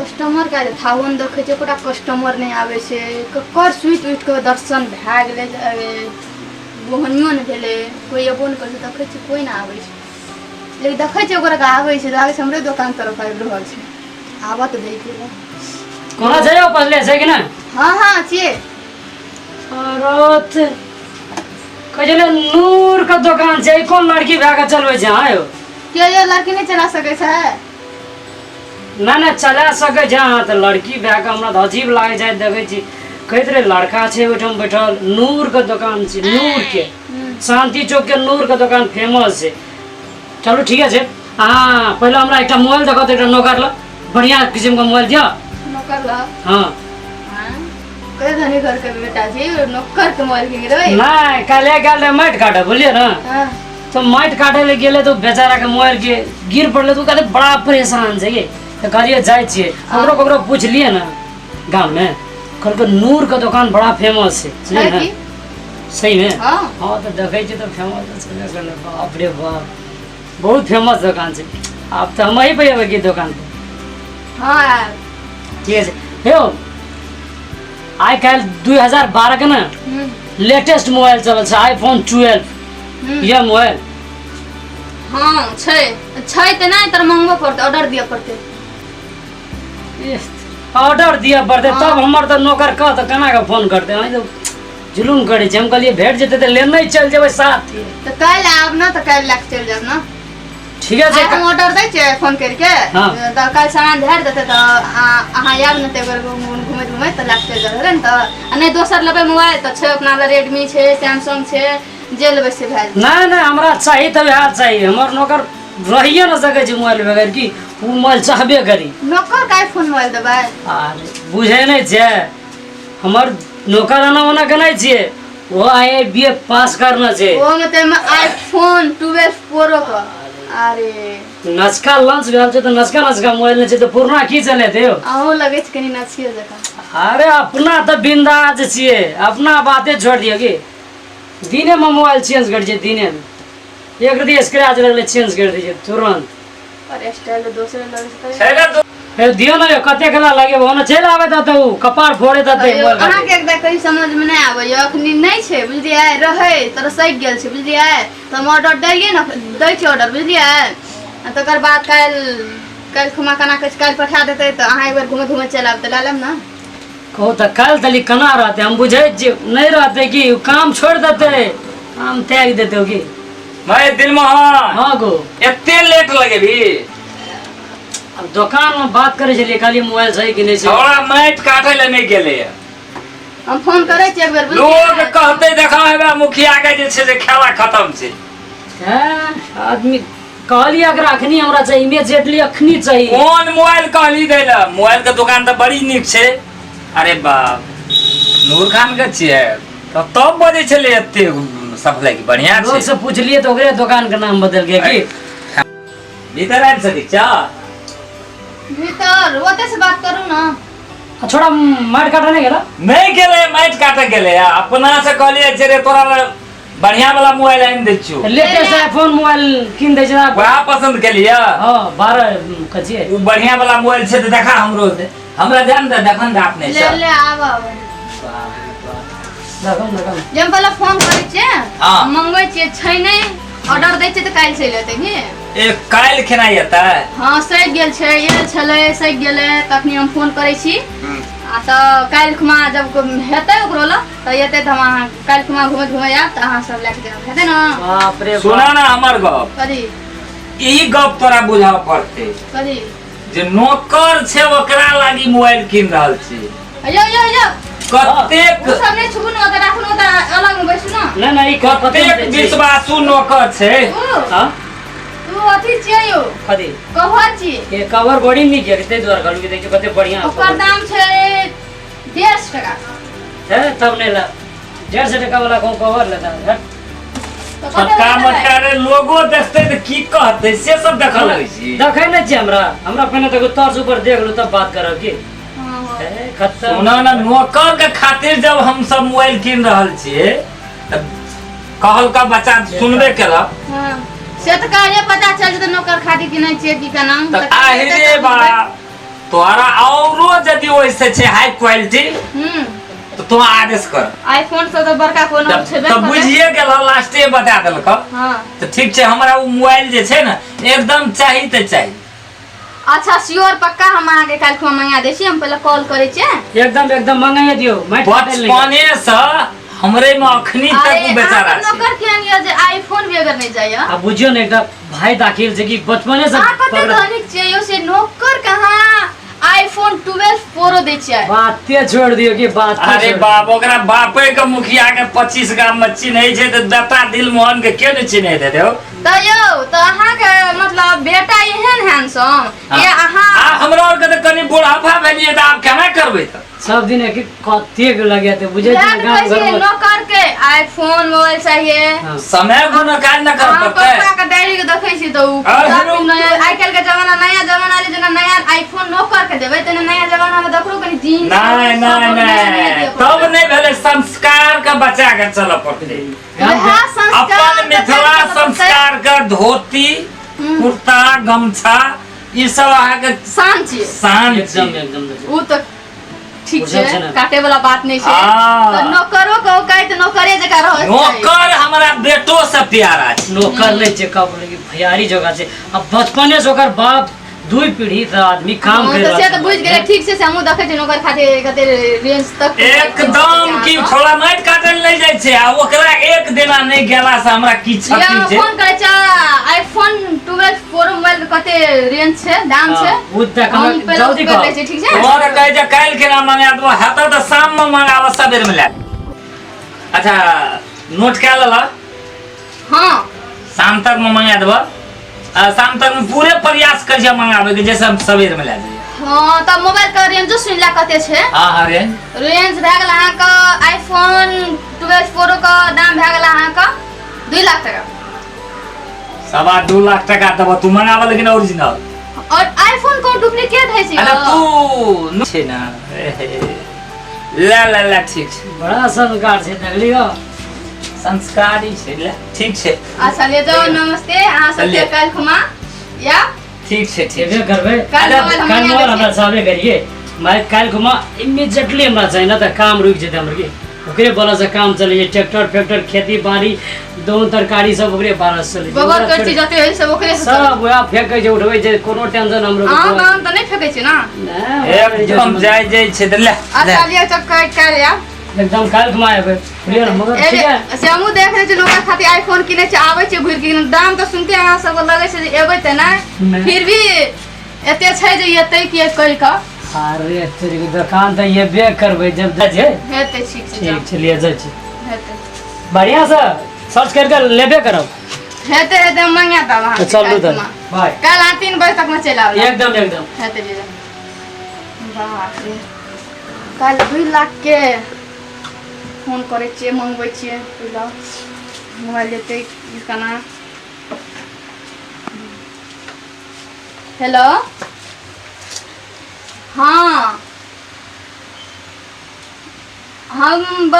Customer के थाहो नहि देखै छै, एकोटा कस्टमर नहि आबै छै। ककर सुति उठि कऽ दर्शन भए गेलै, बोहनियो नहि भेलै, कोइ अयबो नहि करै छै। देखै छियै कोइ नहि आबै छै, लेकिन देखै छियै ओकरा आबै छै, लागै छै हमरे दोकान तरफ आबि रहल छै। आबऽ तऽ दै के कोना छै यौ, पहिले छै कि नहि? हँ हँ छियै। औरत कहै छलै नूर के दोकान छै, कोन लड़की भए कऽ चलबै छै? हँ यौ। के यौ, लड़की नहि चला सकै छै? नहि नहि, चला सकै छै अहाँ तऽ लड़की भए कऽ हमरा तऽ अजीब लागै छै। देखै छी, कहैत रहै लड़का छै ओहिठाम बैठल, नूर के दोकान छै, नूर के शान्ति चौक के नूर के दोकान फेमस छै। चलू ठीके छै। अहाँ पहिले हमरा एकटा मोबाइल देखो तऽ, एकटा नौकर लग बढ़िआँ किसिमके मोबाइल दिअ। नौकर लग? हँ। कते धनी घर के बेटा छी, नौकर के मोबाइल किन देबै? नहि, काल्हि गेल रहै माटि काटऽ, बुझलियै ने? हाँ। तो माटि काटै लए गेलै तऽ बेचारा के मोबाइल के गिर पड़लै, तऽ ओ कहले बड़ा परेशान छै। कि तऽ कहलियै जाइ छियै, ककरो ककरो पुछलियै ने गाममे, कहलकै नूर के दोकान बड़ा फेमस छै, बुझलियै है ने? की? सही मे? हाँ। हँ, तऽ देखै छियै तऽ फेमस तऽ छेबे करलै। बाप रे बाप, बहुत फेमस दोकान छै। आब तऽ हम अही पे अयबै की दोकान पर? हाँ, आयब। ठीक छै यौ, आइ काल्हि 2012 के ने लेटेस्ट मोबाइल चलल छै, आईफोन 12। यह मोबाइल? हाँ छै, छै तऽ नहि, तोरा मंगबऽ पड़तै, ऑर्डर दिअ पड़तै। ऑर्डर दिअ पड़तै? तब हमर तऽ नौकर कह तऽ केना कऽ फोन करतै? अहीं तऽ जुलुम करै छी। हम कहलियै भेट जेतै तऽ लेने चलि जेबै साथे। तऽ काल्हि आयब ने, तऽ काल्हि लए कऽ चलि जायब ने। ठीके छै। आइ हम ऑर्डर दै छियै फोन करिके। हाँ। तऽ काल्हि सामान झाड़ि देतै, तऽ अहाँ आयब ने तऽ एक बेर घुमैत घुमैत तऽ लए कऽ चलि जायब, हेतै ने? तऽ आ नहि दोसर लेबै मोबाइल तऽ छै अपना लग, रेडमी छै, सैमसंग छै, जे लेबै से भए जेतै। नहि नहि, हमरा चाही तऽ वएह चाही। हमर नौकर रहिए नहि सकै छै मोबाइल बगैर, की ओ मोबाइल चाहबे करी। नौकर के आईफोन मोबाइल देबै? आरे बुझै नहि छै, हमर नौकर एना ओना के नहि छियै, ओ आई आई बी ए पास करना छै। ओहोमे तऽ आईफोन 12 प्रो के, अरे नचका लॉन्च भेल छै तऽ नचका नचका मोबाइल नहि छै तऽ पुरना की चलेतै यौ? अहूँ लगै छै कनि नचियो जकाँ। अरे अपना तऽ बिंदास छियै, अपना बाते छोड़ दियौ। की दिनेमे मोबाइल चेंज करै छियै, दिनेमे एक रति स्क्रैच लगलै, चेंज कर दै छियै तुरंत। पर स्टाइल दोसरे लगै छै। छै ने हे दियौ ने यौ, कते कला लगेबो ओना चलि आबैत हेतै, ओ कपार फोड़ैत हेतै यौ, मोबाइल अहाँके खातिर। एकटा कहीं समझमे नहि आबैए, अखनी नहि छै बुझलियै, रहै तर सकि गेल छै बुझलियै, तऽ हम ऑर्डर देलियै ने, दै छियै ऑर्डर बुझलियै, आ तकर बाद काल्हि काल्हि खुमा केना कहै छै, काल्हि पठा देतै, तऽ अहाँ एक बेर घुमैत घुमैत चलि आयब तऽ लए लेब ने। कहू तऽ काल्हि तली केना रहतै? हम बुझै छियै नहि रहतै, कि ओ काम छोड़ि देतै, काम त्यागि देतै ओ की। भाई दिलमोहन। हँ गो। एते लेट लगेबी? अब दोकान में बात करै छलियै, कहलियै मोबाइल सही कि नहि छै। छौड़ा माटि काटै लए नहि गेलै। हम फोन करै छियै एक बेर, लोग बुझलियै? कहते देखा हेबे, मुखिया के जे छै से खेला खत्म छै। हैं, आदमी कहलियै अगर अखनी हमरा चाही, इमीडिएटली अखनी चाही। कोन मोबाइल कहली दै लए? मोबाइल के दोकान तऽ बड़ी नीक छै। अरे बाप, नूर खान के छियै तऽ तब बजै छलै एते सफलाई की बढ़िया लोग छै। से पूछलियै तऽ ओकरे दोकान के नाम बदल गया की। भीतर आबि सकै छ? भीतर ओतऽ से बात करू ने। आ छोड़ा मारि काटे नहि गेला? नहि गेलै, माटि काटऽ गेलै। अपना से कहलियै जे रे तोरा लए बढ़िया वाला मोबाइल आनि दै छियौ। लेटेस्ट आईफोन मोबाइल कीन दै छै। वएह पसन्द केलियै? हाँ, 12 कचिए। ओ बढ़िया वाला मोबाइल छै तऽ देखा हमरो दे। हमरा जान दे, देखन दे अपने ले से। ले, आब आब। देखो देखो। जे हम पहिले फोन करै छियै, हाँ। मंगबै छियै, छै नहि, ऑर्डर दै छियै तऽ काल्हि चलि एतै की? ए काल्हि खेनाइ एतै? हँ, सधि गेल छै, आयल छलै, सधि गेलै, तखनी हम फोन करै छी आ तऽ काल्हि खुमा जब हेतै ओकरो लग तऽ एतै, तऽ हम अहाँ काल्हि खुमा घुमैत घुमैत आयब तऽ अहाँ सब लए कऽ जायब, हेतै ने? बाप रे। सुना ना हमर गप। कथी? ई गप तोरा बुझऽ पड़तै। कथी? जे नौकर छै ओकरा लागी मोबाइल कीन रहल छी। यौ यौ यौ। कतेक ओ सब नहि छुबू ने, ओतऽ राखू ने, ओतऽ अलग मे बैसू ने। नहि नहि, ई कतेक विश्वासु नौकर छै। ओ हाँ। ओ अथी छियै यौ। कथी? कवर छियै। ये कवर बड़ी नीक है, ताहि दुआरे कहलहुँ कि देखियौ कते बढ़िया। ओकर दाम छै 150 टका। है, तब नहि ला, 150 टका वाला कहूँ कवर लेता हट। तऽ कते छोटका लेबै? मोटका रे, लोगो देखतै तऽ की कहतै से सब देखऽ लगै छी। देखै नहि छियै हमरा, हमरा पहिने तऽ तोर ऊपर देख लू तब बात करब की। हाँ, हाँ। है, खत्म। सुना ना, नौकर के खातिर जब हम सब मोबाइल कीन रहल छियै तऽ कहलका बच्चा सुनबे केलक। हाँ। से तऽ काल्हे पता चल जेतै नौकर खातिर कि नहि छियै की केना। तऽ आहि रे बा। तोहरा औरो यदि ओइसे छै हाई क्वालिटी तो तों आदेश कर। आईफोन से तऽ बड़का कोनो छेबे तऽ करै। बुझिए गेल, लास्टे बता देलक। तऽ ठीक छै, हमरा ओ मोबाइल जे छै ने एकदम चाही तऽ चाही। अच्छा श्योर पक्का हम अहाँके काल्हि खुमा मंगा दै छी, हम पहिले कॉल करै छियै। एकदम एकदम मंगाइए दियौ, माटि काटै लए नहि। बचपने से हमरे में अखनी तक अरे ओ बेचारा अहाँके छै। नौकर केहन यऽ जे आईफोन भी अगर नहि जाइए? आ बुझियौ ने, एकटा भाय दाखिल छै कि बचपने से अहाँ कते पकड़ा- धनिक छियै यौ से नौकर कहाँ आईफोन 12 प्रो दै छियै? बाते छोड़ दियौ कि बात। अरे बाप, ओकरा बापे के मुखिया के 25 गाम में चिन्है छै तऽ दत्ता दिल मोहन के के नहि चिन्है देते हो? तऽ यौ, तऽ अहाँके मतलब बेटा एहन हैंडसम ये अहाँ आ हमरा आरके तऽ कनि बुढ़ापा भेलियै तऽ आब केना करबै तऽ? सब दिन एक कतेक लगेते बुझै वएह छियै ने गाम कहै छियै, घरमे। नौकर के आईफोन मोबाइल चाहिए। समय कोनो काज न कर अहाँ पड़तै। पप्पा के डायरी के देखै छी तऽ उ अरे काफी रुक। नया आइ काल्हि के जमाना, नया जमाना एलै, जेना नया आईफोन नौकर के देबै तेना नया जमाना मे देखरो कनि जीन्स नहीं सब नहीं नया नया नहीं दिअ तब पड़तै। नहीं भेलै, संस्कार के बचा के चलऽ पड़तै। गाम वएह संस्कार अपन बचा के मिथिला चलऽ पड़तै। संस्कार के धोती कुर्ता गमछा ई सब अहाँके शान छियै। शान एकदम छी। एकदम। उ तऽ ठीक बुझल छै, छै ने? काटे वाला बात नहि छै। हाँ। तऽ नौकरो के औकात नौकरे जकाँ रहऽ के चाही। नौकर हमरा बेटो से प्यारा छै। नौकर नहि छै कब, लेकिन भैयारी जगह छै। आ बचपने से ओकर बाप दुई पीढ़ी से आदमी काम हाँ, कर तऽ रहल से छै। तऽ बुझि गेलै, ठीक छै। से हमहूँ देखै छियै नौकर खातिर कते रेंज तक एकदम की थोड़ा माटि काटल नहि जाइ छै आ ओकरा एक दिना नहि गेला से हमरा की या क्षति छै? फोन करै छै, आईफोन 12 प्रो मोबाइल के कते रेंज छै, दाम छै? हाँ, ओ तऽ हम कम पहिले जल्दी कर लै कहू। छियै, ठीक छै। तोहर कहै छै काल्हि केना मंगा देबो, हेतौ तऽ शाम मे मंगाबऽ, सबेर मे लए। अच्छा नोट कए लेलह? हाँ। शाम तक मे मंगा देबऽ आ शाम तक मे पूरे प्रयास करै छियै मंगाबै के, जैसे हम सबेर मे लए जइयै। हाँ, तऽ मोबाइल के रेंजो सुनि ला कते छै। हाँ हाँ रेंज। रेंज भए गेल अहाँके आईफोन 12 प्रो के दाम भए गेल अहाँके 2 लाख टका। 2.25 लाख टका देबऽ, तू मंगाबऽ लेकिन ओरिजिनल। और आईफोन कोन डुप्लीकेट है छै? अरे तू छै ना, ला ला ला, ठीक छै। बड़ा संस्कार छै, देखलियो? संस्कारी छै, ला ठीक छै। अच्छा ले जाओ, नमस्ते अहाँ सब। चलिए। फेर काल्हि खुमा या ठीक छै, ठीक हेबे छै। करबै। काल्हि अरे, मोबाइल हम काल्हि मंगा मोबाइल दै हमरा छी। साबे करिए मैं काल्हि खुमा इमीडिएटली हमरा चाही ना तऽ काम रुकि जेतै हमर, की ओकरे बला से काम चलै छै, ट्रैक्टर फैक्टर खेती बाड़ी दौन तरकारी सब ओकरे बाला से चलै छै। गोबर ओकरा करची जते होइ सब ओकरे से चलै। सब वएह फेकै छै, उठबै छै, कोनो टेंशन हमरो आम आम तऽ नहि फेकै छै ना? नहि। एकदम जाय जाय छै तऽ ले ले। अच्छा लिअ तऽ काल्हि काल्हि आयब। एकदम काल्हि खुमा एबै, बुझलियै ने? मगर ठीक है। से हमहूँ देख रहल छी लोक खातिर आईफोन किनै छै, आबै छै घुरि के, दाम तऽ सुनते अहाँ सबके लगै छै जे एबै तऽ नहि। नहि। फिर भी एते छै जे एतै कि कहि कऽ। अरे तोरी के दोकान तऽ एबे करबै जब जाइ छै। हेतै, ठीक छै। ठीक छै, लिए जाइ छी। हेतै। बढ़िआँ से सर्च करि कऽ लेबे करब। हेतै हेतै, हम मंगा देब अहाँके। चलू काल्हि तऽ खुमा। बाय। काल्हि अहाँ 3 बजे तकमे चलि आबू। एकदम एकदम। हेतै जीजा, बाप रे, काल्हि 2 लाख के फोन करै छियै, मंगबै छियै, बुझलहुँ मोबाइल जेतै ई केना। हेलो, हाँ, हम